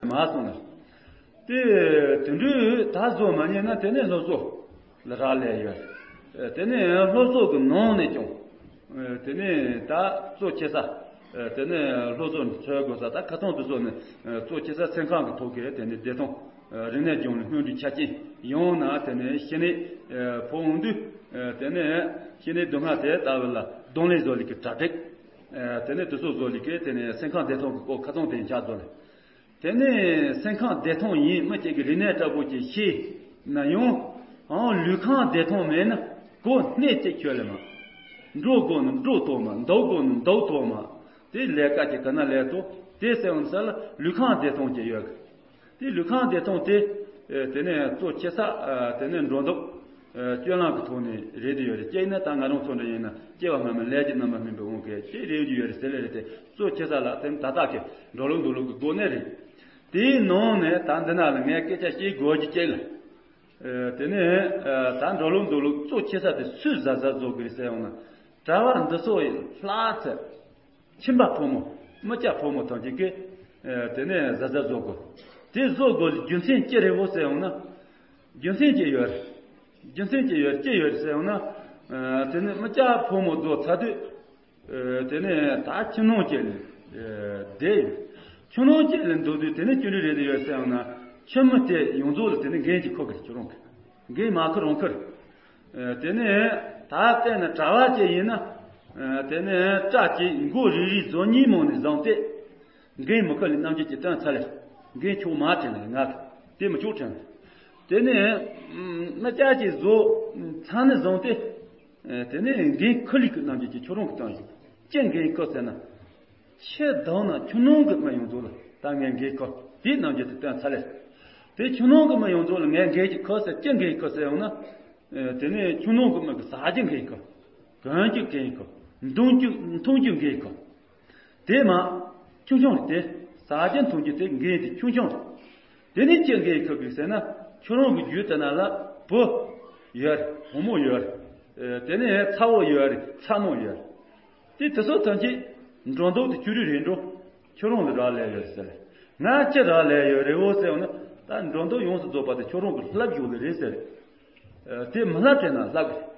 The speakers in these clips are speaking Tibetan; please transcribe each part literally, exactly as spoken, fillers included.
མ་སོང་ནས། དེ་དེ་འདྲའི་ད་བཟོ་མ་ཉན་ན་དེ་ནས་སློབ་གསོ་ལ་རག་ལས་ཡོད། དེ་ནས་སློབ་གསོ་གི་ནང་ནས་ཀྱང་། དེ་ནས་ད་གཙོ་ཆེ་ས། དེ་ནས་སློབ་གསོ་འཚོལ་དགོས་ས་ད་ཁ་ཚང་དུ་སོང་ནས་གཙོ་ཆེ་ས་སེམས་ཁམས་ཀྱི་ཐོག་གི་དེ་ནས་བདེ་ཐང་། རིག་གནས་སྦྱོང་བའི་སྔོན་འགྲོའི་ཆ་རྐྱེན་ཡང་ན་དེ་ནས་ཤི་ནས་ཕོ་འོང་དུས། དེ་ནས་ཤི་ནས་སྡུག་བསྔལ་དེ་ལྟ་བུ་ལ་གདོང་ལེན་བཟོ་ལས་ཀྱི་གྲ་སྒྲིག། དེ་ནས་དུས་ཚོད་བཟོ་ལས་ཀྱི་དེ་ནས་སེམས་ཁམས་བདེ་ཐང་གི་སྐོར་ཁ་ཚང་དེ་ཆ་བཟོ་ལས། དེ་ནས་སེམས་ཁམས་བདེ་ཐང་ཡིན་མི་གཅིག་གི་རིག་གནས་ལྟ་བུ་ཅིག་ཤེས་ན་ཡང་། ཨང་ལུས་ཁམས་བདེ་ཐང་མེད་ན་གོ་གནས་ཅིག་ཁྱོད་ལ་མ། འགྲོ་དགོས་ན་འགྲོ་ཐུབ་མ། འདུག་དགོས་ན་འདུག་ཐུབ་མ། དེ་ལས་ཀ་ཅིག་ག་ན་ལས་ཐུབ་དེ་སེམས་ས་ལ་ལུས་ཁམས་བདེ་ཐང་ཅིག་ཡོད་གི། དེ་ལུས་ཁམས་བདེ་ཐང་དེ། དེ་ནས་གཙོ་ཆེ་ས། དེ་ནས་འགྲོ་འདུག་སྤྱོད་ལམ་གྱི་ཐོག་ནས་རེད་དེ་ཡོད་རེད། སྐྱེས་ན་ད་ང་རང་ཚོ་འདྲ་ཡིན་ན་སྐྱེ་བ་སྔ་མ་ལས་ཀྱི་རྣམ་པ་སྨིན་པའི་དབང་གིས་ཅི་རེད་ཀྱི་ཡོད་རེད་ཟེར་ལེ་རེད་དེ་གཙོ་ཆེ་ས་ལ་དེ་ནི་ད་ལྟ་གི་འགྲོ་ལུགས་འདུག་ལུགས་ཀྱི་སྒོ་ནས་རེད། དེའི་ནང་ནས་ད་འདི་ན་ལ་ངས་སྐད་ཆ་བཤད་དགོས་ཀྱི་སྐྱེས་ལ། དེ་ནས་ད་འགྲོ་ལུགས་འདུག་ལུགས་གཙོ་ཆེ་ས་དེ་སུས་གཟབ་གཟབ་བཟོ་དགོས་རེད་ཟེར་ཡོང་ན། གྲྭ་བ་འདི་ཚོ་ཡི་ལྷག་ཚད། ཁྱིམ་པ་ཕོ་མོ། མི་སྐྱ་ཕོ་མོ་ཐམས་ཅད་ཀྱིས། ཨེ། དེ་ནས་གཟབ་གཟབ་བཟོ་དགོས། དེ་བཟོ་དགོས་ལ་རྒྱུ་མཚན་ཅི་རེད་བོ་ཟེར་ཡོང་ན། རྒྱུ་མཚན་ཅི་ཡོད་རེད། རྒྱུ་མཚན་ཅི་ཡོད་རེད་ཅི་ཡོད་རེད་ཟེར་ཡོང་ན། ཨེ། དེ་ནས་མི་སྐྱ་ཕོ་མོ་བཟོ་ཚར་དུས། ཨེ། དེ་ནས་ད་ཁྱིམ་ནང་བཅས་ནས། ཨེ། བསྡད་ཡོད། ཁྱིམ་ནང་བཅས་ནས་འདུག་དུས་དེ་ནས་ཅི་འདྲ་རེད་ཡོད་ཟེར་ཡོང་ན། ཁྱིམ་མི་དེ་ཡོངས་རྫོགས་ལ་དེ་ནས་འགན་ཅིག་འཁུར་གི་རེད་ཁྱོད་རང་གི། འགན་མ་འཁུར་རང་འཁུར། ཨེ། དེ་ནས་ད་བལྟས་ན་གྲྭ་བ་ཅིག་ཡིན་ན། ཨེ། དེ་ནས་སྐྲ་ཅིག་མགོ་རིལ་རིལ་བཟོ་ཉིན་མོ་ནས་བཟུང་སྟེ། འགན་མི་འཁུར་ལས་རྣམ་འགྱུར་གྱི་སྟོན་ཚར་ལས། འགན་ཆོག་མ་དྲན་ལ་ང་གི་དེ་མི་ཆོག་དྲན། དེ་ནས་མི་སྐྱ་ཅིག་བཟོ་ཚར་ནས་བཟུང་སྟེ། ཨེ། དེ་ནས་འགན་འཁུར་ལས་ཀྱི་རྣམ་འགྱུར་གྱི་ཁྱོད་རང་གི་སྟོན་ཞིག་ཅི་འགན་འཁུར་ཟེར་ན། ཁྱེད་བདག་ན་ཁྱོད་ནང་གི་མི་ཡོངས་རྫོགས་ལ་ད་ངས་འགན་འཁུར་དེའི་རྣམ་འགྱུར་དེ་སྟོན་ཚར་ལས། དེ་ཁྱོད་ནང་གི་མི་ཡོངས་རྫོགས་ལ་ངས་འགན་ཅིག་འཁུར་ཟེར་ཅི་འགན་འཁུར་ཟེར་ཡོང་ན། ཨེ། དེ་ནས་ཁྱོད་ནང་གི་མི་གི་ཟ་རྒྱུ་འགན་འཁུར། གོན་རྒྱུ་འགན་འཁུར། འཐུང་རྒྱུ་འཐུང་རྒྱུ་འགན་འཁུར། དེ་མ། ཆུང་ཆུང་རེད་དེ། ཟ་རྒྱུ་འཐུང་རྒྱུ་དེ་འགན་དེ་ཆུང་ཆུང་རེད། དེ་ནས་ཅི་འགན་འཁུར་དགོས་ཟེར་ན། ཁྱོད་རང་གི་རྒྱུད་དེ་ན་ལ་བུ། ཡོད་རེད། བུ་མོ་ཡོད་རེད། ཨེ། དེ་ནས་ཚ་བོ་ཡོད་རེད་ཚ་མོ་ཡོད་རེད། དེ་དེ་ཚོ་ཐམས་ཅད་འགྲོ་འདུག་དེ་ཅི་རིགས་རེད་འགྲོ། ཁྱོད་རང་ལ་རག་ལས་ཡོད་ཟེར། ང་ཅི་རག་ལས་ཡོད་རེད་བོ་ཟེར་ཡོང་ན། ད་འགྲོ་འདུག་ཡོངས་སུ་རྫོགས་པ་དེ་ཁྱོད་རང་གི་ལྷབ་ཞུགས་ལ་རེད་ཟེར། ཨེ། དེ་མི་ལྷབ་དྲན་ན་ལྷབ་དགོས།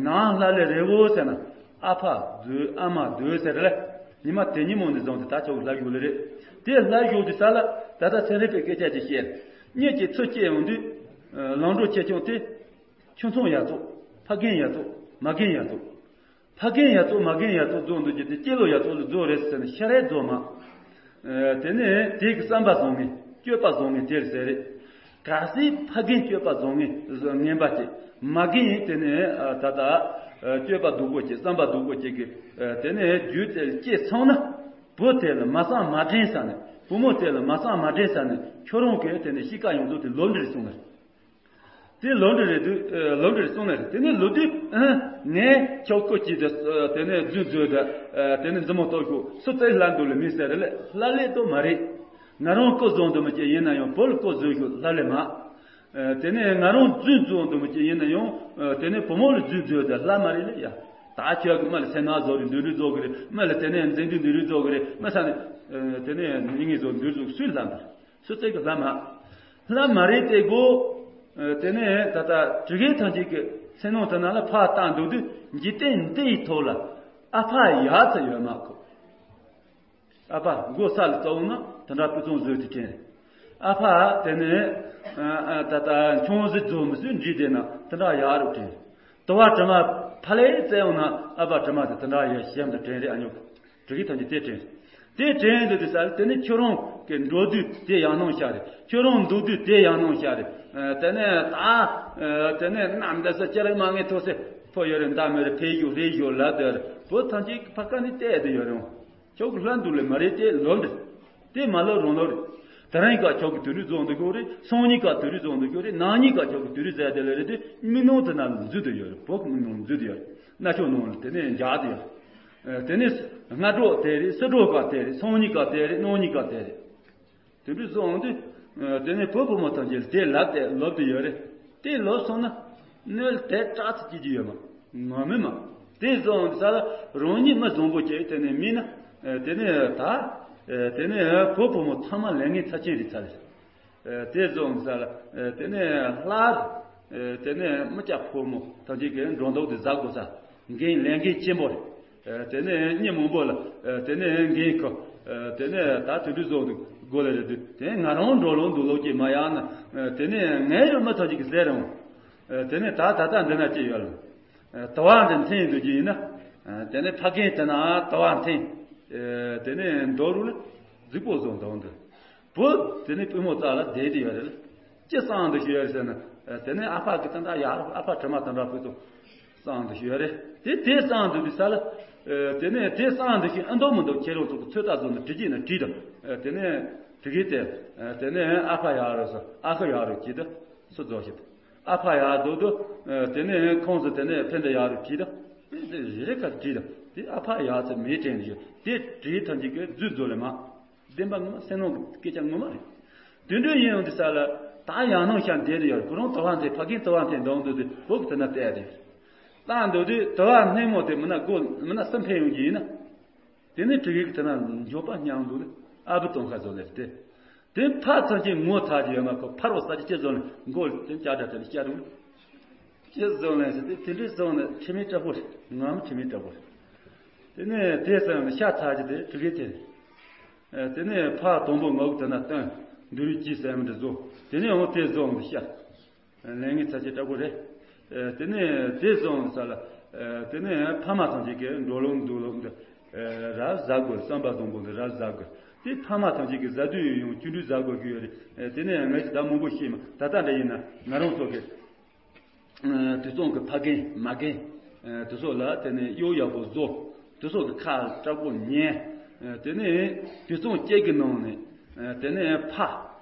ནང་ལྷ་ལས་རེ་བོ་ཟེར་ན། ཨ་ཕ་སྡོད་ཨ་མ་སྡོད་ཟེར་ལ། ཉི་མ་དེ་ཉིན་མོ་ནས་བཟུང་སྟེ་ད་ཆོག་ལྷ་ཡུལ་ལ་རེད། དེ་ལྷ་ཡུལ་དུ་ས་ལ་ད་ལྟ་ཚན་རིག་པའི་སྐད་ཆ་ཅིག་བཤད། གཉིད་ཀྱི་ཚུལ་སྐྱེ་ཡོང་དུས། ལང་འགྲོ་ཆེ་ཆུང་དེ། ཁྱིམ་ཚང་ཡ་ཚོགས། ཕ་རྒན་ཡ་ཚོགས། མ་རྒན་ཡ་ཚོགས། ཕ་རྒན་ཡ་ཚོགས་མ་རྒན་ཡ་ཚོགས་རྫོགས་འདུག་རྒྱུ་དེ་སྐྱེ་ལོ་ཡ་ཚོགས་ལ་རྫོགས་རེད་ཟེར་ནས་ཤ་རེ་རྫོགས་མ། དེ་ནས་དེ་གི་བསམ་པ་བཟང་ངེས་སྤྱོད་པ་བཟང་ངེས་དེར་ཟེར་རེད། གལ་སྲིད་ཕ་རྒན་སྤྱོད་པ་བཟང་ངན་ངན་པ་ཅིག་མ་རྒན་ཡིན་དེ་ནས་ད་ལྟ་སྤྱོད་པ་སྡུག་པོ་ཅིག་བསམ་པ་སྡུག་པོ་ཅིག་གི་དེ་ནས་རྒྱུད་དེ་སྐྱེས་སོང་ན། བུ་དེ་ལ་མ་བསམ་མ་དྲན་ས་ནས་བུ་མོ་དེ་ལ་མ་བསམ་མ་དྲན་ས་ནས་ཁྱོད་རང་གིས་དེ་ནས་གཤིས་ཀ་ཡོངས་རྫོགས་དེ་ལོག་འགྲིལ་སོང་ནས། དེ་ལོག་འགྲིལ་རེད་དུས་ལོག་འགྲིལ་སོང་ནས་རེད། དེ་ནས་ལོག་དུས་ངས་ཁྱོད་སྐུ་གཅིག་དེ་དེ་ནས་རྫུན་བཟོས་དེ་དེ་ནས་མཛུབ་མོ་གཏོགས་ཤོག་སུ་བཙལ་ལྷ་འདུག་ལ་མི་ཟེར་རེད་ལ་ལྷ་ལས་དོ་མ་རེད། ང་རང་སྐུ་བཟང་འདུག་མི་ཅིག་ཡིན་ན་ཡང་བུ་ལ་སྐུ་བཟོས་ཤོག་ལྷ་ལས་མ། དེ་ནས་ང་རང་རྫུན་བཟོ་འདུག་མི་ཅིག་ཡིན་ན་ཡང་དེ་ནས་བུ་མོ་ལ་རྫུན་བཟོས་དེ་ལྷ་མ་རེད་ལ་ཡ། ད་ཁྱོད་ཀྱི་མ་ལ་སེམས་ནག་བཟོ་རེད་འདུལ་རུས་བཟོ་གི་རེད་མ་ལ་དེ་ནས་འཛིན་འདུལ་འདུལ་རུས་བཟོ་གི་རེད་མ་ས་ནས་དེ་ནས་ཉིན་ངེས་བཟོ་འདུལ་བཟོ་སུས་ལྷ་མ་རེད། སུ་བཙལ་གི་ལྷ་མ། ལྷ་མ་རེད་དེ་གོ། དེ་ནས་ད་ལྟ་དྲི་གེ་ཐམས་ཅད་ཀྱི་སེམས་ནང་དུ་ན་ལ་ཕར་བཏང་འདུག་དུས་འཇིག་རྟེན་འདི་ཡི་ཐོག་ལ་ཨ་ཕ་ཡག་ཚ་ཡོད་མ་གོ། ཨ་ཕ་མགོ་ས་ལ་བཙའ་འོང་ན་དེ་འདྲ་དཔེ་ཚོང་བཟོས་ཏེ་དྲན། ཨ་ཕ་དེ་ནས་ད་ལྟ་ཆུང་ཟིག་བཟོ་མི་སུས་འདྲི་དེ་ན་དེ་འདྲ་ཡག་རུ་དྲན། དུ་བ་དྲི་མ་ཕ་ལས་བཙལ་འོང་ན་ཨ་ཕ་དྲི་མ་དེ་དེ་འདྲ་ཡག་ཞེམ་དུ་དྲན་རེད་ཨ་ཉོ། དྲི་གི་ཐམས་ཅད་དེ་དྲན། དེ་དྲན་འདུག་དུས་ས་དེ་ནས་ཁྱོད་རང་གི་འགྲོ་དུས་དེ་ཡང་སྣང་ཤར་རེད། ཁྱོད་རང་འདུག་དུས་དེ་ཡང་སྣང་ཤར་རེད། དེ་ནས་ད་དེ་ནས་གནམ་འདི་ས་ཅི་རིགས་མ་ངེས་ཐོག་སེ་ཕོ་ཡོད་རེད་མདའ་མེད་རེད་ཕེ་ཡོད་རེད་ཡོད་ལབ་དེ་རེད་བུ་ཐམས་ཅད་ཕ་ཀ་ནས་བལྟས་དེ་ཡོད་རེད། ཁྱོད་ཀྱི་ལྷ་འདུག་ལས་མ་རེད་དེ་ལོ་འདི། དེ་མ་ལོ་རང་ལོ་རེད། དེ་རིང་ཀ་ཁྱོད་ཀྱི་དུས་རིགས་རྫོགས་འདུག་གོ་རེད། སང་ཉིན་ཀ་དུས་རིགས་རྫོགས་འདུག་གོ་རེད། གནངས་ཉིན་ཀ་ཁྱོད་ཀྱི་དུས་རིགས་ཟེར་དེ་ལ་རེད་དེ་མིག་ནང་དེ་ན་འཛུལ་དུ་ཡོད་རེད། བོད་ཀྱི་མིག་ནང་འཛུལ་དུ་ཡོད་རེད། རྣ་ཆོག་ནང་ལ་དེ་ནས་འཇག་དུ་ཡོད་རེད། དེ་ནས་སྔ་དྲོ་དེ་རེད། སྲིད་དྲོ་ཀ་དེ་རེད། སང་ཉིན་ཀ་དེ་རེད། གནངས་ཉིན་ཀ་དེ་རེད། དེ་འདྲ་སོང་དུས། དེ་ནས་བུ་བུ་མོ་ཐམས་ཅད་དེ་ལབ་སྟེ་ལོབ་སྟེ་ཡོད་རེད། དེ་ལོབ་སོང་ན། སྣོད་དེ་སྐྲག་ཚིག་སྐྱེ་རྒྱུ་ཡོད་མ། ངོ་མི་མ། དེ་སོང་དུས་ས་ལ་རང་ཉིད་མི་བཟང་པོ་བྱས་དེ་ནས་མིན་ན། དེ་ནས་ད། ཨེ། དེ་ནས་བུ་བུ་མོ་ཚང་མ་ལས་ངན་ཚབས་ཆེན་རེད་ཚར། ཨེ། དེ་བཟོ་འོང་ས་ལ། ཨེ། དེ་ནས་སླར། ཨེ། དེ་ནས་མི་སྐྱ་ཕོ་མོ་ཐམས་ཅད་ཀྱིས་འགྲོ་འདུག་དེ་ཟ་དགོས་ས། འགན་ལས་འགན་ཆེན་པོ་རེད། ཨེ། དེ་ནས་མི་མང་པོ་ལ། ཨེ། དེ་ནས་འགན་ཁུར། ཨེ། དེ་ནས་ད་དུད་འགྲོ་བཟོ་འདུག་དགོས་ལ་རེད་དུས་དེ་ང་རང་འགྲོ་ལོང་འདུག་ལོག་ཀྱི་མ་ཡང་ན། ཨེ། དེ་ནས་ངའི་རུ་མི་ཐམས་ཅད་ཀྱིས་ཟེར་འོང་། ཨེ། དེ་ནས་ད་ད་ལྟ་འདི་ན་ཅི་ཡོད་ལ། ཨེ། དུ་བ་འདི་འཐེན་འདུག་གི་ཡིན་ན། ཨེ། དེ་ནས་ཕ་རྒན་དེ་ན་དུ་བ་འཐེན། ཨེ། དེ་ནས་འདོར་རུ་ལ་རྫིག་པོ་བཟོ་འདུག་འདི། བུ་དེ་ནས་པུས་མོ་རྩ་ལ་བསྡད་དེ་ཡོད་རེད། ཅི་གསང་འདུག་ཞུ་ཡ་རེད་ཟེར་ན། ཨེ། དེ་ནས་ཨ་ཕ་གི་ད་ད་ཡར་ཨ་ཕ་དྲི་མ་དེ་འདྲ་ཕུལ་ཚོ་གསང་འདུག་ཞུ་ཡ་རེད། དེ་དེ་གསང་འདུག་དེ་ས་ལ། ཨེ། དེ་ནས་དེ་གསང་འདུག་ཞིག་ཨ་འདོག་མི་འདོག་ཁྱེད་རང་ཚོ་གི་ཚོད་ལྟ་བཟོ་ནས་དྲི་གཅིག་ན་དྲིས་དང་། ཨེ། དེ་ནས་དྲི་གི་དེ། ཨེ། དེ་ནས་ཨ་ཕ་ཡར་རུ་སོ་ཨ་ཁུ་ཡར་རུ་གྱིས་དང་སུ་རྫོགས་ཤིག་ཨ་ཕ་ཡར་རྫོགས་དུ། ཨེ། དེ་ནས་ཁོང་ཚོ་དེ་ནས་ཕན་བདེ་ཡར་རུ་བྲིས་དང་། ཨེ། དེ་རེ་རེ་ཁ་བྲིས་དང་དེ་ཨ་ཕ་ཡར་ཚེ་མེད་དྲན་ཡོད་དེ་བྲིས་ཐམས་ཅད་ཀྱི་རྫུན་བཟོ་ལས་མ། བདེན་པ་ངོ་མ་སེམས་ནང་གི་སྐད་ཆ་ངོ་མ་རེད། དུད་འགྲོ་ཡིན་ཡང་དེ་ས་ལ་ད་ཡང་ནང་ཤ་འདེད་དེ་ཡོད་ཁོ་རང་དུ་བ་འཐེན་ཕ་རྒན་དུ་བ་འཐེན་འདོང་འདུག་དེ་བུ་གི་དེ་ན་བལྟས་དེ། ད་འདུག་དུས་དུ་བ་སྣེ་མོ་དེ་མི་ན་སྒོ་མི་ན་སུ་འཕེན་ཡོང་གི་ཡིན་ན། དེ་ནས་དྲི་གི་དེ་ན་མགྱོགས་པ་སྙང་འདུག་ནི་ཨ་བུ་སྟོན་ཁ་བཟོ་ལེར་དེ། དེ་ཕར་ཚང་གི་ངོ་ཚ་གི་ཡོད་མ་ཁོ་ཕར་བ་ས་ཀྱི་ཅི་བཟོ་ནས་མགོ་དེ་ཅག་དྲ་དེ་ལ་སྐྱ་རུང་། ཅི་བཟོ་ནས་ཟེར་དེ་དེ་འདྲའི་བཟོ་ནས་ཁྲི་མེད་དྲག་པོ་རེད། ངམ་ཁྲི་མེད་དྲག་པོ་རེད། དེ་ནས་དེ་ཙམ་ཤ་ཚ་གི་དེ་དྲི་གི་དེ། ཨེ། དེ་ནས་ཕར་དང་པོ་ངོ་གི་དེ་ན་སྟོན་འདུ་རུ་ཅི་ཟེར་མི་འདྲ་བཟོ། དེ་ནས་འོང་དེ་བཟོ་འོང་དེ་ཤ། ལས་ངན་ཚ་ཆེ་དྲག་པོ་རེད། ཨེ། དེ་ནས་དེ་བཟོ་ས་ལ། ཨེ། དེ་ནས་ཕ་མ་ཐམས་ཅད་ཀྱིས་འགྲོ་ལུགས་འདུག་ལུགས་འདི། ཨེ། རབ་ཟ་དགོས་བསམ་པ་བཟང་པོ་འདི་རབ་ཟ་དགོས། དེ་ཕ་མ་ཐམས་ཅད་ཀྱིས་ཟ་དུས་ཡང་ཆུང་དུས་ཟ་དགོས་ཀྱི་ཡོད་རེད། ཨེ། དེ་ནས་ང་ཚོ་ད་མང་པོ་ཤེས་མ་ད་ལྟ་འདྲ་ཡིན་ན་ང་རང་ཚོ་གི། ཨེ། དུད་ཚང་གི་ཕ་རྒན་མ་རྒན། ཨེ། དེ་ཚོ་ལ་དེ་ནས་གཡོག་ཡག་པོ་བཟོ། དེ་ཚོ་གི་ཁ་དྲག་པོ་ཉན། ཨེ། དེ་ནས་དུད་ཚང་སྐྱེ་གི་ནང་ནས། ཨེ། དེ་ནས་ཕ།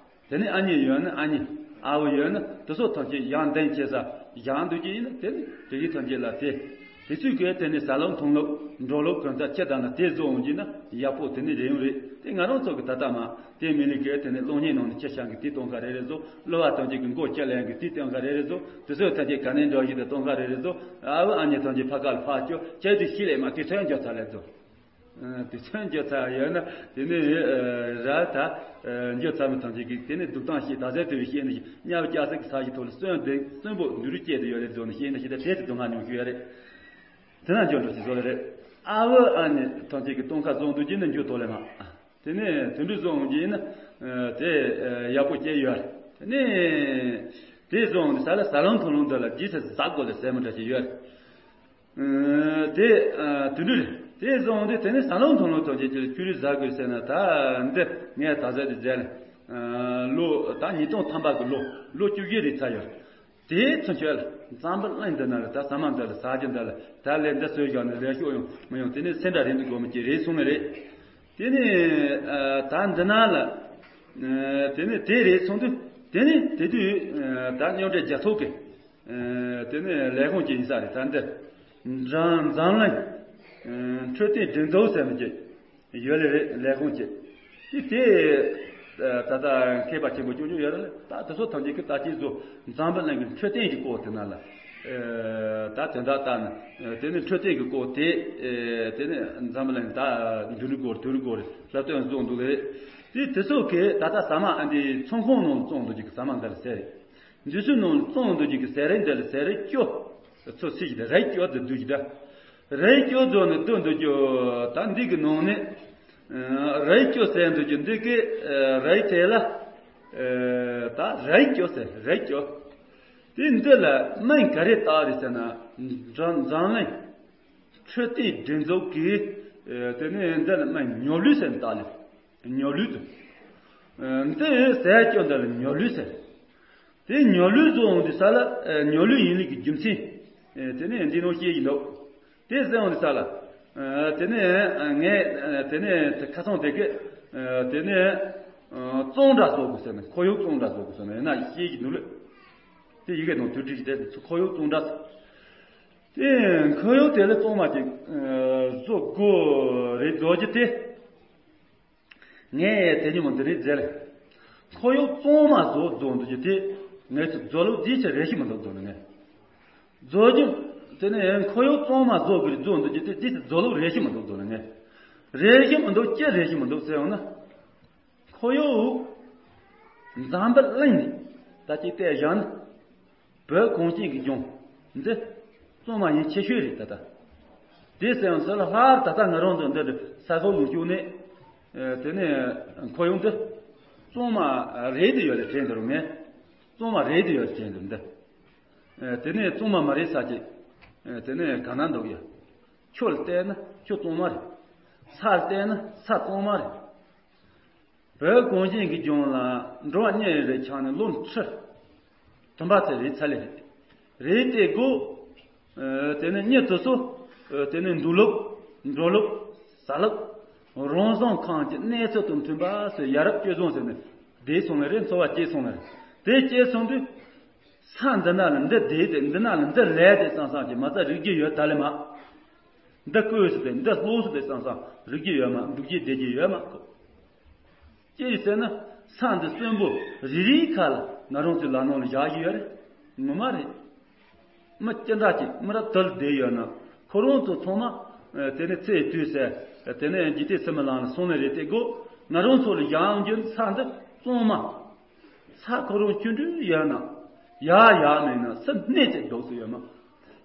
དེ་ནས་ཨ་མྱེས་ཡོད་ན་ཨ་མྱེས། ཨ་བུ་ཡོད་ན་དེ་ཚོ་ཐམས་ཅད་ཡང་འདེམས་བྱེད་ས་ཡང་འདུག་གི་ཡིན་ན་དེ་ནི་དེ་གི་ཐམས་ཅད་ལ་དེ། དེ་ཚོས་གི་དེ་ནི་ཟ་ལོག་འཐུང་ལོག་འགྲོ་ལོག་གང་ཚ་ཁྱེད་དང་ན་དེ་བཟོ་འོང་གི་ན་ཡག་པོ་དེ་ནི་རེ་ཡོང་རེད། དེ་ང་རང་ཚོ་གི་ད་ལྟ་མ་དེ་མི་ལི་གི་དེ་ནི་གློག་བརྙན་ནང་ནས་ཁྱེད་ཤང་གི་དེ་གཏོང་ཁ་རེ་རེ་བཟོ། གླུ་བ་ཐམས་ཅད་གི་མགོ་ཁྱེད་ལེན་གི་དེ་གཏོང་ཁ་རེ་རེ་བཟོ། དེ་ཚོ་ཐམས་ཅད་ག་ནས་འགྲོ་བཞིན་དུ་གཏོང་ཁ་རེ་རེ་བཟོ། ཨ་བུ་ཨ་མྱེས་ཐམས་ཅད་ཕ་ཁ་ལ་ཕར་སྐྱོ་ཁྱེད་དེ་ཤི་ལས་མ་དེ་ཚོ་འགྱོ་ཚ་ལས་བཟོ། ཨ། དེ་ཚོ་འགྱོ་ཚར་ཡོད་ན་དེ་ནི་ཨ་ར་ད་ཨ་འགྱོ་ཚར་མི་ཐམས་ཅད་ཀྱིས་དེ་ནི་སྡུག་གཏམ་ཞིག་ད་ཟེར་དུ་བཤད་ནི་ཞིག་གཉའ་བ་སྐྱ་སེར་གྱི་ས་ཞིག་ཐོག་ལ་གསོན་དེ་གསོན་པོ་འདུ་རུ་སྐྱེས་དུ་ཡོད་རེད་བཟོ་ནི་བཤད་ནི་ཞིག་ད་དེ་ཚོ་སྡུག་བསྔལ་མྱོང་ཤེས་ཡོད་རེད། དེ་ན་འགྱོ་འགྲོ་ཞིག་བཟོ་ལེ་རེད། ཨ་བུ་ཨ་ནི་ཐམས་ཅད་ཀྱིས་སྟོན་ཁ་བཟང་འདུག་ཅིག་ནི་འགྱོ་ཐོག་ལེ་མ། དེ་ནི་དུད་འགྲོ་བཟོ་འོང་གི་ཡིན་ན་ཨ་དེ་ཨ་ཡག་པོ་སྐྱེས་ཡོད་རེད། དེ་ནི་དེ་བཟོ་འོང་དུས་ས་ལ་ཟ་ལོང་འཐུང་ལོང་འདི་ལ་རྗེས་སུ་ཟ་དགོས་ལ་ཟེར་མི་འདྲ་ཞིག་ཡོད་རེད། ཨ། དེ་ཨ་དུད་འགྲོ་རེད། དེ་བཟུང་སྟེ་དེ་ནས་ཟ་ལོང་འཐུང་ལོང་ཐམས་ཅད་ཀྱི་ཆུ་རུད་ཟ་དགོས་ཟེར་ན་ད་འདི་ངས་ད་ཟ་དེ་ཟེར་ལ། ཨ། ལོ་ད་ཉིས་སྟོང་ཐམ་པ་གི་ལོ་ལོ་བཅུ་བཞི་རེད་ཚར་ཡོད། དེའི་ཚུན་ཆད་ལ་འཛམ་བུ་གླིང་འདི་ན་ལ་ད་ཟ་མ་འདི་ལ་ཟ་རྒྱུ་འདི་ལ་ད་ལས་འདི་བཟོས་བཞག་ནས་ལས་ཤོག་ཡོང་མི་ཡོང་དེ་ནས་སེ་འདྲ་རེད་འདུག་དགོས་མི་ཅི་རེད་སོང་ནི་རེད། དེ་ནས་ཨ་ད་འདི་ན་ལ་ཨ་དེ་ནས་དེ་རེད་སོང་དུས་དེ་ནས་དེ་དུས་ཨ་ད་མཉམ་འབྲེལ་རྒྱལ་ཚོགས་ཀྱི། ཨ། དེ་ནས་ལས་ཁུངས་ཅིག་ཡིན་ས་རེད། ད་འདི་འཛམ་འཛམ་གླིང་ཨ་འཕྲོད་བསྟེན་སྒྲིག་འཛུགས་ཟེར་ནི་ཅིག་ཡོད་ལེ་རེད། ལས་ཁུངས་ཅིག་དེ་དེ་ད་ལྟ་མཁས་པ་ཆེན་པོ་ཅུང་ཅུང་ཡོད་རེད། ད་དེ་ཚོ་ཐམས་ཅད་ཀྱིས་ད་ཅིག་བཟོ་འཛམ་བུ་གླིང་གི་འཕྲོད་བསྟེན་གྱི་སྐོར་དེ་ན་ལ་ཨ་ད་དོན་དག་ལྟ་ན་དེ་ནི་འཕྲོད་བསྟེན་གྱི་སྐོར་དེ་ཨ་དེ་ནི་འཛམ་བུ་གླིང་ད་འདི་རུ་སྐོར་དུ་རུ་སྐོར་ལ་སྟོན་བཟོ་འདུག་ལེ་རེད། དེ་དེ་ཚོ་གིས་ད་ལྟ་ཟ་མ་ཨ་འདི་ཚོང་ཁང་ནང་བཙོང་འདུག་ཅིག་ཟ་མ་འདི་ལ་ཟེར་རེད། འཇུ་སུ་ནང་བཙོང་འདུག་ཅིག་གི་ཟས་རིགས་འདི་ལ་ཟས་རིགས་སྐྱོ། ཚོ་སྲིད་ཀྱི་རིགས་སྐྱོ་དུ་འདུག་ཅིག་ད། རིགས་སྐྱོ་རྫོགས་ནས་སྡོད་འདུག་ཅིག་ད་འདི་གི་ནང་ནས། ཨ། རིགས་སྐྱོ་ཟེར་འདུག་ཅིག་འདི་གི་ཨ་རིགས་དེ་ལ། ཨ། ད་རིགས་སྐྱོ་ཟེར་རིགས་སྐྱོ། དེ་འདི་ལ་མིང་ག་རེ་བཏགས་རེད་ཟེར་ན། འཛམ་འཛམ་གླིང་འཕྲོད་བསྟེན་སྒྲིག་འཛུགས་ཀྱིས། ཨ། དེ་ནས་འདི་ལ་མིང་ཉོ་ལུས་ཟེར་བཏགས་ལེ། ཉོ་ལུས་དུ། ཨ། འདི་ཟས་སྐྱོ་འདི་ལ་ཉོ་ལུས་ཟེར། དེ་ཉོ་ལུས་བཟོ་འོང་དུས་ས་ལ་ཨ་ཉོ་ལུས་ཡིན་ལུགས་ཀྱི་རྒྱུ་མཚན། ཨ། དེ་ནས་འདི་ནང་བཤད་ཀྱི་འདུག་དེ་ཟེར་འོང་དུས་ས་ལ། ཨ། དེ་ནས་ཨ་ངས་ཨ་དེ་ནས་དེ་ཁ་སང་དེ་གི་ཨ་དེ་ནས་ཨ་བཙོང་འདྲ་བཟོ་དགོས་ཟེར་ནས་ཁོར་ཡུག་བཙོང་འདྲ་བཟོ་དགོས་ཟེར་ནས་ཡིན་ན་བཤད་ཀྱི་འདུག་ལེ། དེ་ཡི་གེ་ནང་དུ་བྲིས་ཀྱི་དེ་ཁོར་ཡུག་བཙོང་འདྲ་ཟེར། དེ་ཁོར་ཡུག་དེ་ལ་བཙོང་མ་ཅིག་ཨ་བཟོ་དགོས་རེད་བཟོ་རྒྱུ་དེ། ངས་དེ་ཉིན་མོ་འདི་རིགས་མཛད། ཁོར་ཡུག་གཙང་མ་བཟོ་བཟོ་འདུག་རྒྱུ་དེ་ངས་ཚོ་བཟོ་ལུགས་འདི་ཆ་རེ་ཞིག་མི་འདུག་བཟོ་ནས་ངས་བཟོ་རྒྱུ། དེ་ནས་ཁོར་ཡུག་གཙང་མ་བཟོ་དགོས་རེད་བཟོ་འདུག་རྒྱུ་དེ་འདི་ཚོ་བཟོ་ལུགས་རེ་ཞིག་མི་འདུག་བཟོ་ནས་ངས་རེ་ཞིག་མི་འདུག་ཅི་རེ་ཞིག་མི་འདུག་ཟེར་ཡོང་ན། ཁོར་ཡུག་འཛམ་བུ་གླིང་ནས་ད་ཅིག་བལྟས་བཞག་ན། བོད་གངས་ཅན་གྱི་ལྗོངས་འདི་གཙང་མ་ཡིན་ཆེ་ཤོས་རེད་ད་ལྟ། དེ་ཟེར་ཡང་ཟེར་ལ་ལྷག་ད་ལྟ་ང་རང་ཚོ་འདི་ས་ཁོག་ལུང་ཤུགས་ནས། ཨེ། དེ་ནས་ཁོར་ཡུག་འདི་གཙང་མ་རེད་དེ་ཡོད་ལ་དྲན་འདུག་ངས། གཙང་མ་རེད་དེ་ཡོད་ལ་དྲན་འདུག་འདི། ཨེ། དེ་ནས་གཙང་མ་མ་རེད་ས་ཅིག་ཨེ། དེ་ནས་ག་ན་འདུག་ཡ། ཆུ་ལ་བལྟས་ན་ཆུ་གཙང་མ་རེད། ས་ལ་བལྟས་ན་ས་གཙང་མ་རེད། བོད་གངས་ཅན་གྱི་ལྗོངས་ལ་འགྲོ་བ་མྱི་རེ་རེ་ཆགས་ནས་ལོ་ཁྲི་དུམ་པ་ཚད་རེད་ཚ་ལེ་རེད། རེད་དེ་དགོས། ཨེ། དེ་ནས་མྱི་དེ་ཚོ། ཨེ། དེ་ནས་འདུག་ལུགས། འགྲོ་ལུགས། ཟ་ལུགས། རང་བཟང་ཁམས་ཀྱི་གནས་ཚུལ་དང་མཐུན་པ་ཟེར་ཡ་རབས་སྤྱོད་བཟང་ཟེར་ནས་བསྡད་སོང་ལེ་རེད། འཚོ་བ་སྐྱེལ་སོང་ལེ་རེད། དེ་སྐྱེལ་སོང་དུས། ས་འདི་ན་ལ་འདི་བསྡད་དེ་འདི་ན་ལ་འདི་ལས་དེ་བསམ་བསམ་གྱི་མ་རྩ་རིག་རྒྱུ་ཡོད་ད་ལེ་མ། འདི་བཀོལ་སོང་དེ་འདི་སློང་སོང་དེ་བསམ་བསམ་རིག་རྒྱུ་ཡོད་མ། འདུག་རྒྱུ་བསྡད་རྒྱུ་ཡོད་མ་ཁོ། ཅི་ཡིན་ཟེར་ན། ས་འདི་གསོན་པོ་རི་རིའི་ཁ་ལ་ང་རང་ཚོའི་ལག་ནང་ལ་བཞག་གི་ཡོད་རེད། ངོ་མ་རེད། མི་ཅི་འདྲ་ཅིག་མི་རབས་དུ་ལ་བསྡད་ཡོད་ན། ཁོ་རང་ཚོ་ཚང་མ། ཨེ། དེ་ནས་ཚེ་དུས་ཟེར། དེ་ནས་འཇིག་རྟེན་ཕྱི་མ་ལམ་ལ་སོང་ནི་རེད་དེ་དགོས། ང་རང་ཚོ་ལ་བཞག་རྒྱུ་ས་འདི་གཙང་མ། ས་ཁོ་རང་ཆུང་འདྲ་ཡོད་ན། ཡག་ཡག་མེད་ན་སུ་སྣེ་གཅིག་འདུག་སུ་ཡོད་མ།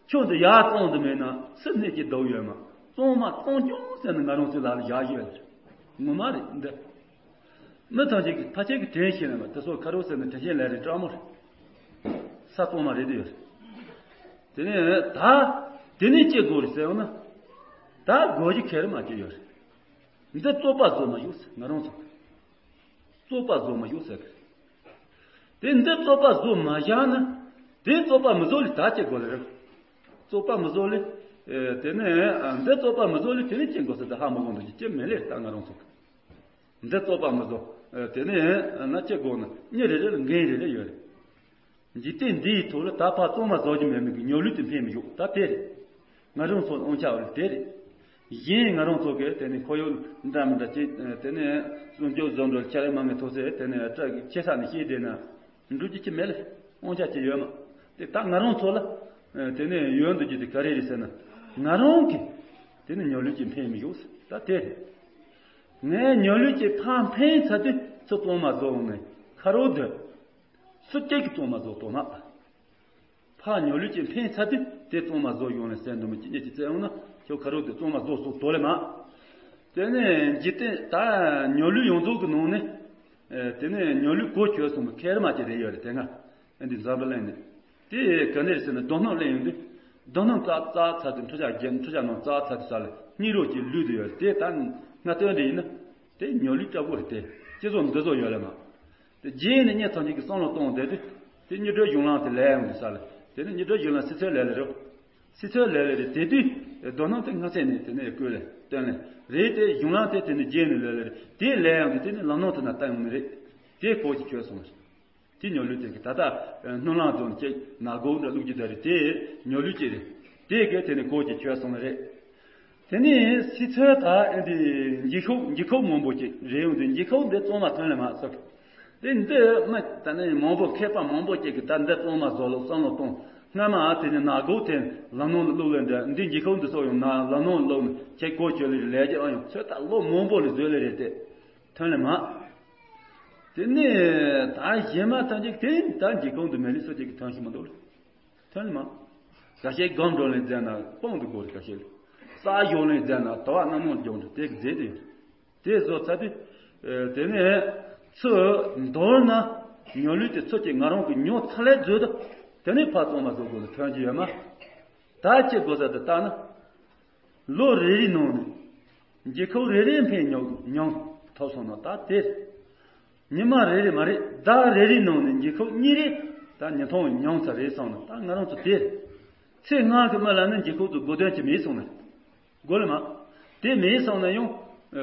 ཁྱོད་འདི་ཡག་གཙང་དུ་མེད་ན་སུ་སྣེ་གཅིག་འདུག་ཡོད་མ། གཙང་མ་གཙང་རྐྱང་ཟེར་ནས་ང་རང་ཚོའི་ལག་ལ་བཞག་ཡོད་རེད། ངོ་མ་རེད་འདི། མི་ཐམས་ཅད་ཀྱིས་ཕལ་ཆེར་གྱིས་དྲན་ཤེས་ན་མ་དེ་ཚོ་ཁ་རོག་ཟེར་ནས་དྲན་ཤེས་ལས་རེད་སྤྲང་མོ་རེད། ས་གཙང་མ་རེད་དུ་ཡོད་རེད། དེ་ནས་ད། དེ་ནས་ཅི་དགོས་རེད་ཟེར་ཡོང་ན། ད་དགོས་རྒྱུ་ག་རེ་མ་ཅི་ཡོད་རེད། འདི་རྩོད་པ་བཟོ་མ་ཡོང་ཟེར་ང་རང་ཚོ། རྩོད་པ་བཟོ་མ་ཡོང་ཟེར། དེ་འདི་རྩོད་པ་བཟོ་མ་བཞག་ན། དེ་རྩོད་པ་མི་བཟོ་ལེ་ད་ཅི་དགོས་ལེ་རེད། རྩོད་པ་མི་བཟོ་ལེ། ཨེ། དེ་ནས་འདི་རྩོད་པ་མི་བཟོ་ལེ་དེ་ནས་ཅི་དགོས་ཟེར་ད་ཧ་མ་གོ་འདུག་ཅི་མེད་ལེ་ད་ང་རང་ཚོ། འདི་རྩོད་པ་མི་བཟོ། ཨེ། དེ་ནས་ན་ཅི་དགོས་ན་མྱི་རེ་རེ་ལ་འགན་རེ་རེ་ཡོད་རེད། འཇིག་རྟེན་འདིའི་ཐོག་ལ་ད་ཕར་གཙང་མ་བཟོ་རྒྱུ་མེད་མི་གི་ཉོ་ལུགས་དེ་འཕེལ་མི་ཡོང་ད་དེ་རེད། ང་རང་ཚོ་དབང་ཆ་བ་ལ་དེ་རེད། གཞན་ང་རང་ཚོ་གི་དེ་ནས་ཁོར་ཡུག་འདྲ་མི་འདྲ་ཅིག་དེ་ནས་སྲུང་སྐྱོབ་བཟོ་འདྲ་ཆ་རེ་མང་གི་ཐོག་ཚད་དེ་ནས་སྐྲ་གི་ཆེ་ས་ནས་ཤེས་བསྡད་ན་འགྲུབ་རྒྱུ་ཅི་མེད་ལ་དབང་ཆ་ཅི་ཡོད་མ། དེ་ད་ང་རང་ཚོ་ལ་དེ་ནས་ཡོད་འདུག་རྒྱུ་དེ་ག་རེ་རེད་ཟེར་ན། ང་རང་གི་དེ་ནས་ཉོ་ལུགས་ཅིག་འཕེལ་མི་ཡོང་ད་དེ་རེད། ངས་ཉོ་ལུགས་ཅིག་ཕར་འཕེལ་ཚར་དུས་ཚུར་གཙང་མ་བཟོ་འོང་ནས་ཁ་རོག་སྡོད། སུ་གཅིག་གིས་གཙང་མ་བཟོ་དོ་མ། ཕར་ཉོ་ལུགས་ཅིག་འཕེལ་ཚར་དུས་དེ་གཙང་མ་བཟོ་ཡོང་ལ་ཟེར་འདུག་མི་གཅིག་གཉིས་ཀྱིས་བཙལ་འོང་ན་ཁྱོད་ཁ་རོག་དེ་གཙང་མ་བཟོ་སོགས་དོ་ལེ་མ། དེ་ནས་འཇིག་རྟེན་ད་ཉོ་ལུགས་ཡོངས་རྫོགས་ཀྱི་ནང་ནས། ཨེ། དེ་ནས་ཉོ་ལུགས་གོ་ཆོད་སོང་བ་ཁེར་མ་ཅིག་རེད་ཡོད་རེད་དེ་ང་། ཨེ། འདི་འཛམ་བུ་གླིང་ནས། དེ་ག་ནས་རེད་ཟེར་ན་རྡོ་སྣུམ་ལེན་ཡོང་དུས། རྡོ་སྣུམ་བཙགས་བཙགས་ཚར་དུས་འཕྲུལ་ཆས་བརྒྱབ་འཕྲུལ་ཆས་ནང་བཙགས་ཚར་དུས་ས་ལ་སྙིགས་རོ་ཅིག་ལུད་དུ་ཡོད་རེད་དེ་ད་ང་སྟོན་འདི་ཡིན་ན། དེ་ཉོ་ལུགས་ལྟ་བུ་རེད་དེ། སྤྱི་ཚོགས་འདི་ཚོ་ཡོད་ལ་མ། དེ་རྗེས་ནས་མྱི་ཐམས་ཅད་ཀྱིས་བསམ་བློ་གཏོང་བསྡད་དུས། དེ་མྱུར་བགྲོད་གཞུང་ལམ་དེ་ལས་ཡོང་དུས་ས་ལ། དེ་ནི་མྱུར་བགྲོད་གཞུང་ལམ་སི་ཚོའི་ལས་ལ་རེད། སི་ཚོའི་ལས་ལ་རེད་དེ་དུས། རྡོ་སྣུམ་དེ་སྔ་ཚེ་ནས་དེ་ནས་བསྐོས་ལས་བཏོན་ལས་རེད་དེ་གཞུང་ལམ་དེ་དེ་ནི་རྗེས་ནས་ལས་ལ་རེད་དེ་ལས་ཡོང་དུས་དེ་ནི་ལམ་སྣ་དེ་ན་བཏང་ཡོང་ནི་རེད། དེ་གོ་ཅི་ཆོད་སོང་རེད། དེ་ཉོ་ལུགས་དེ་གི་ད་ལྟ་སྣུམ་ལམ་དུ་ནི་ཅིག་ནག་སྒོ་འདྲ་བླུགས་ཀྱི་ད་རེད་དེ་ཉོ་ལུགས་ཅིག་རེད། དེ་གི་དེ་ནི་གོ་ཅི་ཆོད་སོང་རེད། དེ་ནས་སི་ཚོའི་ད་ཨེ་འདི་འགྱིག་ཁུག་འགྱིག་ཁུག་མང་པོ་ཅིག་རེད་ཡོང་དུས་འགྱིག་ཁུག་འདི་གཙང་མ་ཐོན་ལེ་མ་ཟེར། དེ་འདི་མི་ད་ནི་མང་པོ་མཁས་པ་མང་པོ་ཅིག་གིས་ད་འདི་གཙང་མ་བཟོ་ལུགས་བསམ་བློ་གཏོང་སྔ་མ་དེ་ནི་ནག་སྒོ་དེ་ལམ་ནང་ལ་བླུགས་ལེ་འདྲ་འདི་འགྱིག་ཁུག་འདི་ཚོ་ཡང་ན་ལམ་ནང་ལ་བླུགས་ནས་ཁྱེད་གོ་ཆོད་ལེ་རེད་ལས་ཀྱི་ཨ་ཡོང་ཚོད་ད་ལོ་མང་པོ་ལ་བཟོས་ལེ་རེད་དེ། ཐོན་ལེ་མ། དེ་ནས་ད་གཞན་མ་ཐམས་ཅད་དེ་ད་འགྱིག་ཁུག་འདི་མེད་ལེ་སུ་གཅིག་གིས་ཐོན་ཤེས་མི་འདུག་ལེ། ཐོན་ལེ་མ། ཁ་ཤས་སྒམ་འགྲོ་ལེ་མཛད་ན་སྤང་དུ་དགོས་རེད་ཁ་ཤས་ལེ། ས་གཞོག་ལེ་མཛད་ན་དུ་བ་སྣ་མང་རྒྱོག་འདྲ་དེ་གི་མཛད་དེ་ཡོད། དེ་བཟོ་ཚར་དུས། དེ་ནས་ཚུར་མདོར་ན་ཉོ་ལུགས་དེ་ཚུར་གཅིག་ང་རང་གི་ཉོ་ཚར་ལེ་བཟོས་དུ། དེ་ནས་ཕར་གཙང་མ་བཟོ་དགོས་ལེ་ཐོན་གྱི་ཡོད་མ། ད་ཅི་དགོས་ས་དེ་ལྟ་ན། ལོ་རེ་རེའི་ནང་ནས་འགྱིག་ཁུག་རེ་རེ་འཕེན་མྱོང་མྱོང་ཐོབ་སོང་ན་ད་དེ། ཉི་མ་རེ་རེ་མ་རེད་ཟླ་རེ་རེའི་ནང་ནས་འགྱིག་ཁུག་གཉིས་རེ་ད་ཉིས་སྟོང་མྱོང་ཚར་རེད་སོང་ན་ད་ང་རང་ཚོ་དེ། ཚེ་སྔ་གི་མི་ལ་ནི་འགྱིག་ཁུག་ཏུ་དགོས་དོན་ཅི་མེད་སོང་ན། དགོས་ལེ་མ། དེ་མེད་སོང་ན་ཡང་།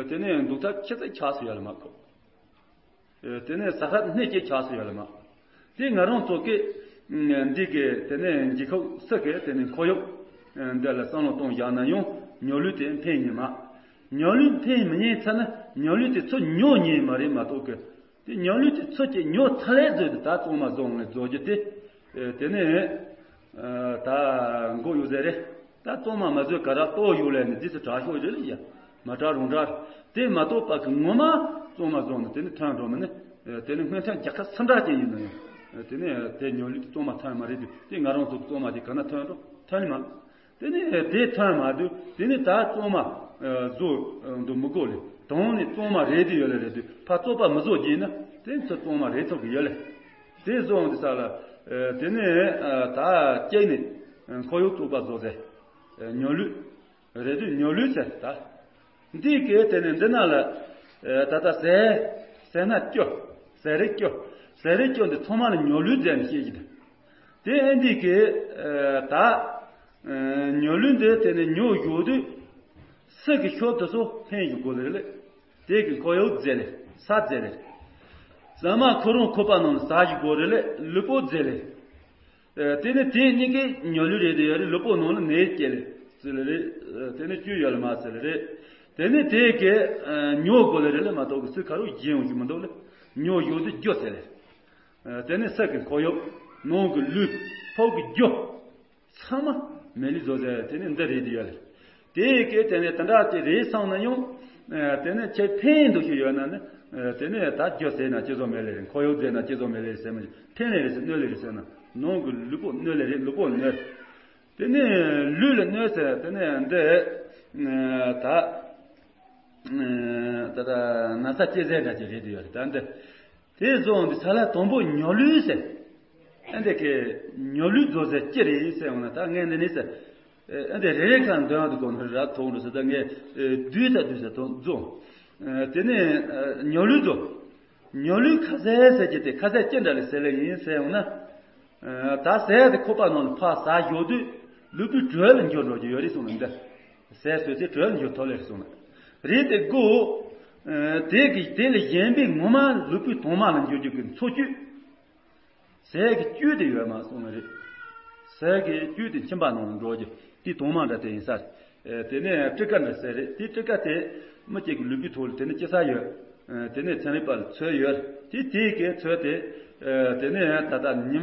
དེ་ནས་འདུག་ཐབས་ཆི་ཟིག་ཆགས་སུ་ཡོད་ལེ་མ་ཁོ། དེ་ནས་ཟ་ཁ་སྣེ་སྐྱེས་ཆགས་སུ་ཡོད་ལེ་མ། དེ་ང་རང་ཚོ་གི་འདི་གི་དེ་ནས་འགྱིག་ཁུག་སུ་གི་དེ་ནས་ཁོར་ཡུག་འདི་ལ་བསམ་བློ་གཏོང་བཞག་ན་ཡང་ཉོ་ལུགས་དེ་འཕེན་ཉེ་མ། ཉོ་ལུགས་འཕེན་མི་ཉེ་ཚར་ན་ཉོ་ལུགས་དེ་ཚུར་ཉོ་ཉེ་མ་རེད་མ་གཏོགས་གི། དེ་ཉོ་ལུགས་དེ་ཚུར་གྱིས་ཉོ་ཚར་ལེ་བཟོས་ཏེ་ད་གཙང་མ་བཟོ་འོང་ལེ་བཟོ་རྒྱུ་དེ། དེ་ནས་ད་མགོ་གཡུག་ཟེར་རེད། ད་གཙང་མ་མ་བཟོས་ག་ར་ལྟོ་གཡུག་ལེ་ནི་འདི་ཚོ་དྲག་ཤོས་རེད་ལེ་ཡ། མ་དྲག་རུང་དྲག་དེ་མ་གཏོགས་པ་གི་ངོ་མ། གཙང་མ་བཟོ་ནས་དེ་ནི་ཐོན་འགྲོ་མི་ནི། དེ་ནི་སྔོན་ཐོན་རྒྱལ་ཁབ་སུ་འདྲ་ཅན་ཡིན་ན་ཡང་། དེ་ནི་དེ་ཉོ་ལུགས་དེ་གཙང་མ་ཐོན་མ་རེད་དུས་དེ་ང་རང་ཚོ་གཙང་མ་དེ་ག་ན་ཐོན་འགྲོ་ཐོན་ནི་མ། དེ་ནི་དེ་ཐོན་མ་དུས་དེ་ནི་ད་གཙང་མ་བཟོ་འདུག་མི་དགོས་ལེ། དོན་ནི་གཙང་མ་རེད་དུ་ཡོད་ལེ་རེད་དུས་ཕ་གཙོ་པ་མི་བཟོ་རྒྱུ་ཡིན་ན་དེ་ནི་ཚོ་གཙང་མ་རེད་ཚོ་གི་ཡོད་ལེ། དེ་བཟོ་འོང་དུས་ས་ལ། དེ་ནི་ད་སྐྱེས་ནི་ཁོར་ཡུག་བཙོག་པ་བཟོ་ཟེར། ཉོ་ལུགས། རེད་དུས་ཉོ་ལུགས་ཟེར་ད། འདི་གས་དེ་ནས་འདི་ན་ལ། ད་ལྟ་ཟས། ཟས་སྣ་སྐྱོ། ཟས་རིགས་སྐྱོ། ཟས་རིགས་སྐྱོ་འདི་ཚང་མ་ལ་ཉོ་ལུགས་ཟེར་ནས་བཤད་ཀྱི་འདུག་དེ་ཨེ་འདི་གས། ད། ཉོ་ལུགས་འདི་དེ་ནས་ཉོ་ཡོད་དུས། སུ་གི་ཤོབ་དུ་སོ་འཕེན་ཞིག་དགོས་ལེ་རེད། དེ་གི་ཁོ་ཡོད་ཟེར་ལེ། ས་ཟེར་ལེ། ཟ་མ་ཁོ་རང་ཁོ་པ་ནང་ལ་ཟ་ཞིག་དགོས་རེད་ལེ་ལུས་པོ་ཟེར་ལེ། དེ་ནི་དེ་གཉིས་ཀའི་ཉོ་ལུགས་རེད་དེ་ཡོད་རེད། ལུས་པོ་ནང་ལ་ནད་སྐྱེ་ལེ་ཟེར་ལེ་རེད། དེ་ནི་བཅོས་ཡོད་ལ་མ་ཟེར་ལེ་རེད། དེ་ནི་དེ་གས་ཉོ་དགོས་ལེ་རེད་ལེ་མ་གཏོགས་གི་སུས་ཁ་རུ་བཞེས་ཡོང་ཞིག་མི་འདུག་ལེ། ཉོ་ཡོད་དུ་རྒྱུ་ཟེར་ལེ། དེ་ནི་ས་གི་ཁོ་ཡོད། ནང་གི་ལུས། ཕོ་གི་རྒྱུ། ཚང་མ་མེ་ལི་བཟོ་ཟེར་དེ་ནི་འདི་རེད་དེ་ཡོད་ལེ། དེ་གས་དེ་ནས་དེ་འདྲ་ཅིག་རེད་བསམ་ན་ཡང་། དེ་ནས་ཁྱེད་ཕན་འདུག་ཞིག་ཡོད་ན་ནི། དེ་ནས་ད་རྒྱུ་ཟེར་ན་ཅི་བཟོ་མེད་ལེ་རེད། ཁོ་ཡོད་ཟེར་ན་ཅི་བཟོ་མེད་ལེ་རེད་ཟེར་མ། ཕན་ལེ་རེད་ཟེར་གནོད་ལེ་རེད་ཟེར་ན་ནང་གི་ལུས་པོ་གནོད་ལེ་རེད། ལུས་པོ་གནོད། དེ་ནས་ལུས་ལ་གནོད་ཟེར་དེ་ནས་འདི། ད། ད་ལྟ་ན་ཚ་སྐྱེ་ཟེར་འདྲ་ཅིག་རེད་དེ་ཡོད་རེད་ད་འདི། དེ་བཟོ་འོང་དུས་ས་ལ་དང་པོ་ཉོ་ལུགས་ཟེར། ཨ་འདི་གི་ཉོ་ལུགས་བཟོ་ཟེར་ཅི་རེད་ཟེར་འོང་ན་ད་ངས་འདི་ནས་ཟེར། ཨ་འདི་རེ་རེ་ཁ་འདོན་འདུག་གོ་ནི་ར་ཐོང་རུ་ཟེར་ད་ངས་བསྡུས་ད་བསྡུས་ཟེར་ཐོང་བཟོ། དེ་ནས་ཉོ་ལུགས་བཟོ། ཉོ་ལུགས་ཁ་ཟས་ཟེར་གྱི་དེ་ཁ་ཟས་ཅི་འདྲ་ལ་ཟེར་ལེ་ཡིན་ཟེར་འོང་ན། ད་ཟས་དེ་ཁོག་པ་ནང་ལ་ཕར་ཟ་ཞོག་དུས་ལུས་པོའི་དྲོད་ལ་འགྱུར་འགྲོ་གི་ཡོད་རེད་གསུངས་ནས་འདི། ཟས་ཟོས་ཚེ་དྲོད་ལ་འགྱུར་ཐོག་ལེར་གསུངས་ནས། རེད་དེ་དགོས། དེ་གི་དེ་ལས་གཞན་པའི་ངོ་མ་ལུས་པོའི་དྭངས་མ་ལ་འགྱུར་རྒྱུ་གི་འཚོ་བཅུད། ཟས་ཀྱི་བཅུད་དེ་ཡོད་མ་གསུངས་ནས་རེད། ཟས་ཀྱི་བཅུད་དེ་མཆིན་པ་ནང་ལ་འགྲོ་རྒྱུ་དེ་དྭངས་མ་འདྲ་དེ་ཡིན་ས་རེད། དེ་ནས་སྤྲི་ཀ་འདྲ་ཟེར་རེད། དེ་སྤྲི་ཀ་དེ་མི་གཅིག་གི་ལུས་པོའི་ཐོག་ལ་དེ་ནས་སྐྱེ་ས་ཡོད། དེ་ནས་ཚན་རིག་པ་ལ་ཚོད་ཡོད། དེ་དེའི་གའི་ཚོད་དེ། དེ་ནས་ད་ལྟ་ཉི་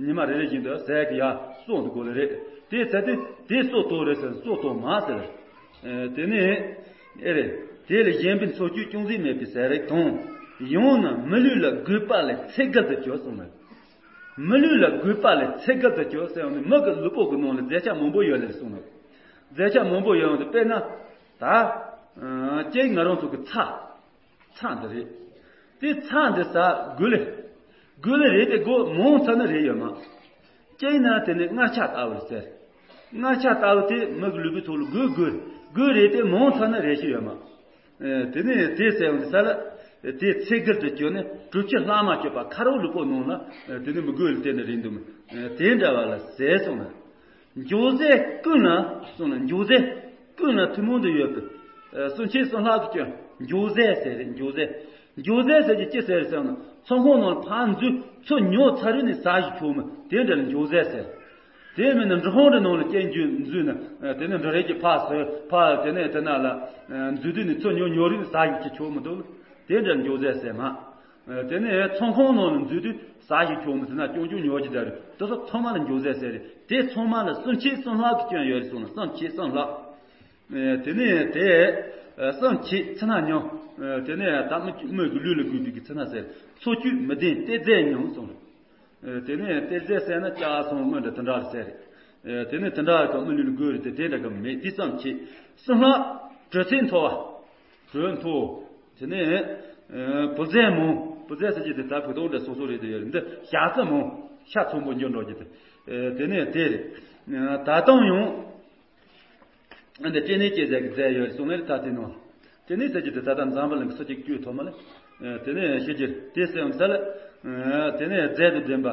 ཉི་མ་རེ་རེ་བཞིན་དུ་ཟས་ཀྱི་ཡ་གསོག་འདུག་གོ་ལེ་རེད། དེ་ཚད་དེ་དེ་གསོག་ཐོག་རེད་ཟེར་གསོག་ཐོག་མ་ཟེར། དེ་ནས་ཨེ་རེད། དེ་ལས་གཞན་པའི་འཚོ་བཅུད་ཅུང་ཟད་མེད་པའི་ཟས་རིགས་དང་། ཡང་ན་མི་ལུས་ལ་དགོས་པ་ལས་ཚད་བརྒལ་དུ་གྱུར་གསུངས་ནས། མི་ལུས་ལ་དགོས་པ་ལས་ཚད་བརྒལ་དུ་གྱུར་ཟེར་བ་ནི་མི་གི་ལུས་པོ་གི་ནང་ལ་རྫས་ཆ་མང་པོ་ཡོད་ལེ་གསུངས་ནས། རྫས་ཆ་མང་པོ་ཡོད་འོང་དུ་དཔེར་ན། ད། ཨ། ཀྱེ་ང་རང་ཚོ་གི་ཚྭ། ཚྭ་འདི་རེད། དེ་ཚྭ་འདི་ཟ་དགོས་ལེ། དགོས་ལེ་རེད་དེ་དགོས་མང་ཚ་ནི་རེད་ཡོད་མ། ཀྱེ་ན་དེ་ནི་མངར་ཆ་ལྟ་བུ་ཟེར། མངར་ཆ་ལྟ་བུ་དེ་མི་གི་ལུས་པོའི་ཐོག་ལ་དགོས་དགོས་དགོས་རེད་དེ་མང་ཚ་ནི་རེད་ཞིག་ཡོད་མ། ཨེ། དེ་ནི་དེ་ཟེར་བ་འདི་ས་ལ། དེ་ཚད་བརྒལ་དུ་གྱུར་ནས་གྲུབ་ཆ་ལྷག་མ་གྱུར་པ་ཁ་རོག་ལུས་པོ་ནང་ལ། དེ་ནི་མི་དགོས་ལ་བརྟེན་ནས་རེད་འདུག་མ། དེ་འདྲ་བ་ལ་ཟས་སོང་ན། འཇུ་ཟས་ཀུན་ན་གསུངས་ན། འཇུ་ཟས་ཀུན་ན་ཐུན་མོང་དུ་ཡོད་པའི་གསུམ་ཆེན་གསུམ་ལྷག་གི་སྐྱོན། འཇུ་ཟས་ཟེར་རེད། འཇུ་ཟས། འཇུ་ཟས་ཟེར་གྱི་ཅི་ཟེར་ཟེར་ན་ཚོང་ཁང་ནང་ལ་ཕར་འཛུལ་ཚུར་ཉོ་ཚར་རེ་ནས་ཟ་ཞིག་ཆོག་མི་དེ་འདྲ་ལ་འཇུ་ཟས་ཟེར། དེ་མིན་ན་འབྲི་ཁང་རེ་ནང་ལ་སྐྱེལ་འཇུ་འཛུལ་ན་དེ་ནས་འབྲི་རེ་གྱི་ཕར་ཟོས་ཕར་དེ་ནས་དེ་ན་ལ་འཛུལ་དུས་ནས་ཚུར་ཉོ་ཉོ་རེ་ནས་ཟ་ཞིག་ཅི་ཆོག་མི་འདུག་དེ་འདྲ་ལ་འཇུ་ཟས་ཟེར་མ། དེ་ནས་ཚོང་ཁང་ནང་ལ་འཛུལ་དུས་ཟ་ཞིག་ཆོག་མི་ཟེར་ན་ཅུང་ཅུང་ཉོ་རྒྱུ་དེ་རེད། དེ་ཚོ་ཚང་མ་ལ་འཇུ་ཟས་ཟེར་རེད། དེ་ཚང་མ་ལ་གསུམ་ཆེན་གསུམ་ལྷག་གི་སྐྱོན་ཡོད་རེད་གསུངས་ན་གསུམ་ཆེན་གསུམ་ལྷག་དེ་ནས་དེ་གསུམ་ཆེན་ཚི་སྣ་ཉུང་། དེ་ནས་ད་མི་མི་གི་ལུས་ལ་དགོས་པའི་གི་ཚི་སྣ་ཟེར། འཚོ་བཅུད་མི་ལྡན་ཏེ་རྫས་ཉུང་གསུངས། དེ་ནས་ཏེ་རྫས་ཟེར་ན་ལྕགས་ཟངས་དངུལ་འདྲ་དེ་འདྲ་ཟེར། དེ་ནས་དེ་འདྲ་གི་མི་ལུས་ལ་དགོས་རེད་དེ་དེ་འདྲ་གི་མེད་དེ་གསུམ་ཆེན། གསུམ་ལྷག་དྲོད་ཚད་མཐོ་བ། དྲོད་མཐོ། དེ་ནས་བུ་ཚ་མང་། བུ་ཚ་ཟེར་གྱི་དེ་ད་བུ་ཏོག་འདྲ་སོ་སོ་རེད་དེ་ཡོད་རེད། འདི་ཞག་རྩི་མང་ཤ་ཚོན་པོ་འགྱུར་འགྲོ་གྱི་དེ། དེ་ནས་དེ་རེད། ད་དུང་ཡང་། འདི་སྐྲན་ནད་སྐྱེད་ཟས་ཀྱི་རྫས་ཡོད་རེད་གསུངས་ནས་ད་དེ་ནང་། སྐྲན་ནད་ཟེར་གྱི་དེ་ད་ལྟ་འཛམ་བུ་གླིང་གི་སུ་གཅིག་བཅོས་ཐུབ་མ་ལེ། དེ་ནས་ཤེས་ཀྱི་དེ་སེམས་ས་ལ། དེ་ནས་རྫས་དང་ལྡན་པ་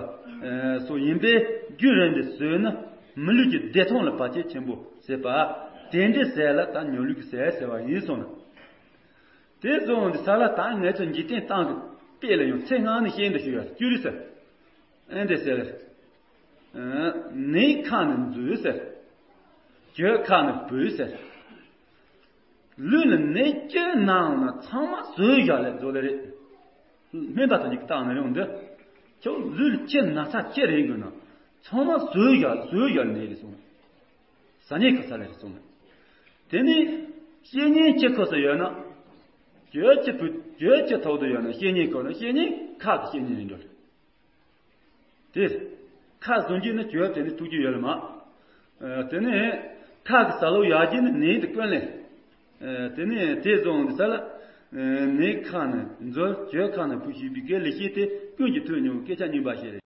སོགས་ཡིན་པས་རྒྱུན་རིང་དུ་ཟོས་ན་མི་ལུས་ཀྱི་བདེ་ཐང་ལ་བར་ཆད་ཆེན་པོ་བྱེད་པ། དེ་འདྲའི་ཟས་ལ་ད་ཉོ་ལུགས་ཀྱི་ཟས་ཟེར་བ་ཡིན་གསུངས་ན། དེ་བཟུང་འདི་ས་ལ་ད་ངས་ཚོ་འཇིག་རྟེན་སྟེང་གི་དཔེ་ལ་ཡང་ཚེ་སྔ་ནས་ཤེས་འདི་ཞུ་ཡ་ཅི་རེད་ཟེར། ཨེ་འདི་ཟེར། ནད་ཁ་ནས་འཛུལ་ཟེར། གྱོད་ཁ་ནས་བུད་ཟེར། ལུས་ལ་ནད་ཅི་ན་འོང་ན་ཚང་མ་ཟོས་བཞག་ལས་བཟོ་ལེ་རེད། སྨན་པ་དང་གཉིས་ཀྱི་རྟགས་ན་རེ་འོང་འདི། ཁྱོད་ལུས་ལ་ཅི་ན་ཚ་ཅི་རེད་དགོས་ན། ཚང་མ་ཟོས་བཞག་ཟོས་བཞག་ནད་རེད་གསུངས། ཟ་ཉེ་ཁ་ཚ་ལེ་རེད་གསུངས། དེ་ནས་བཤེས་གཉེན་ཅི་ཁོ་སུ་ཡོད་ན། གྱོད་ཅི་བུད། གྱོད་ཀྱི་ཐོག་ཏུ་ཡོད་ན་བཤེས་གཉེན་ཁོ་ན་བཤེས་གཉེན་ཁ་གི་བཤེས་གཉེན་ཡིན་འགྲོ། དེ་ཁ་བཟུང་རྒྱུ་ནི་གྱོད་དེ་ནི་ཐུག་རྒྱུ་ཡོད་ལ་མ། ཨ། དེ་ནི་ཁ་གི་ས་ལོ་ཡར་རྒྱུ་ནི་ནད་དེ་ཀུན་ལས། ཨ། དེ་ནི་དེ་བཟུང་དེ་ས་ལ། ཨ། ནད་ཁ་ནི་མཛོད་གྱོད་ཁ་ནི་ཕུ་ཤི་བི་གའི་ལི་ཤི་དེ་ཀུན་གྱི་ཐོས་མྱོང་སྐད་ཆ་རྙིང་པ་ཞིག་རེད།